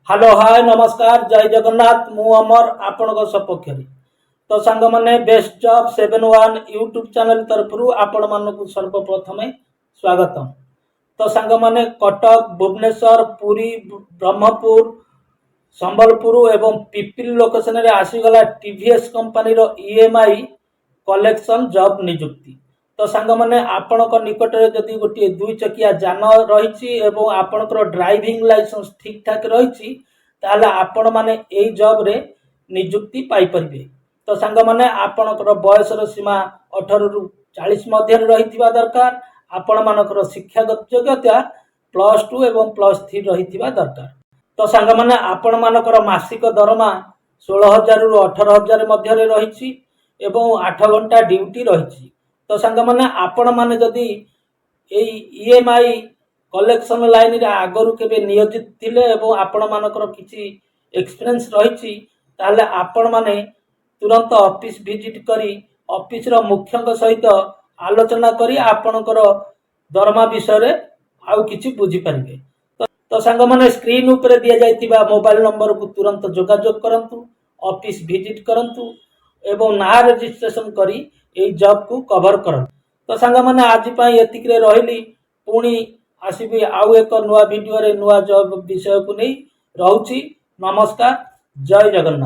Hello, ହାଏ, ନମସ୍କାର, ଜୟ ଜଗନ୍ନାଥ। ମୁଁ ଅମର, ଆପଣଙ୍କ ସପକ୍ଷରେ। ତ ସାଙ୍ଗମାନେ, ବେଷ୍ଟ ଜବ୍ 71 ୟୁଟ୍ୟୁବ୍ ଚ୍ୟାନେଲ୍ ତରଫରୁ ଆପଣମାନଙ୍କୁ ସର୍ବପ୍ରଥମେ ସ୍ୱାଗତମ। ତ ସାଙ୍ଗମାନେ, କଟକ, ଭୁବନେଶ୍ୱର, ପୁରୀ, ବ୍ରହ୍ମପୁର, ସମ୍ବଲପୁର ଏବଂ ପିପିଲି ଲୋକେସନରେ ଆସିଗଲା ଟିଭିଏସ୍ କମ୍ପାନୀର ଇଏମ୍ଆଇ କଲେକ୍ସନ୍ ଜବ୍ ନିଯୁକ୍ତି। ତ ସାଙ୍ଗମାନେ, ଆପଣଙ୍କ ନିକଟରେ ଯଦି ଗୋଟିଏ ଦୁଇ ଚକିଆ ଯାନ ରହିଛି ଏବଂ ଆପଣଙ୍କର ଡ୍ରାଇଭିଂ ଲାଇସେନ୍ସ ଠିକ୍ ଠାକ୍ ରହିଛି, ତାହେଲେ ଆପଣମାନେ ଏଇ ଜବ୍ରେ ନିଯୁକ୍ତି ପାଇପାରିବେ। ତ ସାଙ୍ଗମାନେ, ଆପଣଙ୍କର ବୟସର ସୀମା 18ରୁ 40 ମଧ୍ୟରେ ରହିଥିବା ଦରକାର। ଆପଣମାନଙ୍କର ଶିକ୍ଷାଗତ ଯୋଗ୍ୟତା +2 ଏବଂ +3 ରହିଥିବା ଦରକାର। ତ ସାଙ୍ଗମାନେ, ଆପଣମାନଙ୍କର ମାସିକ ଦରମା 16,000ରୁ 18,000 ମଧ୍ୟରେ ରହିଛି ଏବଂ 8 ଘଣ୍ଟା ଡ୍ୟୁଟି ରହିଛି। ତ ସାଙ୍ଗମାନେ, ଆପଣମାନେ ଯଦି ଏଇ ଇଏମ୍ଆଇ କଲେକ୍ସନ୍ ଲାଇନରେ ଆଗରୁ କେବେ ନିୟୋଜିତ ଥିଲେ ଏବଂ ଆପଣମାନଙ୍କର କିଛି ଏକ୍ସପିରିଏନ୍ସ ରହିଛି, ତାହେଲେ ଆପଣମାନେ ତୁରନ୍ତ ଅଫିସ ଭିଜିଟ୍ କରି ଅଫିସର ମୁଖ୍ୟଙ୍କ ସହିତ ଆଲୋଚନା କରି ଆପଣଙ୍କର ଦରମା ବିଷୟରେ ଆଉ କିଛି ବୁଝିପାରିବେ। ତ ସାଙ୍ଗମାନେ, ସ୍କ୍ରିନ୍ ଉପରେ ଦିଆଯାଇଥିବା ମୋବାଇଲ ନମ୍ବରକୁ ତୁରନ୍ତ ଯୋଗାଯୋଗ କରନ୍ତୁ, ଅଫିସ ଭିଜିଟ୍ କରନ୍ତୁ ଏବଂ ନାଁ ରେଜିଷ୍ଟ୍ରେସନ କରି ଏଇ ଜବ୍କୁ କଭର କରନ୍ତୁ। ତ ସାଙ୍ଗମାନେ, ଆଜି ପାଇଁ ଏତିକିରେ ରହିଲି। ପୁଣି ଆସିବି ଆଉ ଏକ ନୂଆ ଭିଡ଼ିଓରେ ନୂଆ ଜବ୍ ବିଷୟକୁ ନେଇ। ରହୁଛି, ନମସ୍କାର, ଜୟ ଜଗନ୍ନାଥ।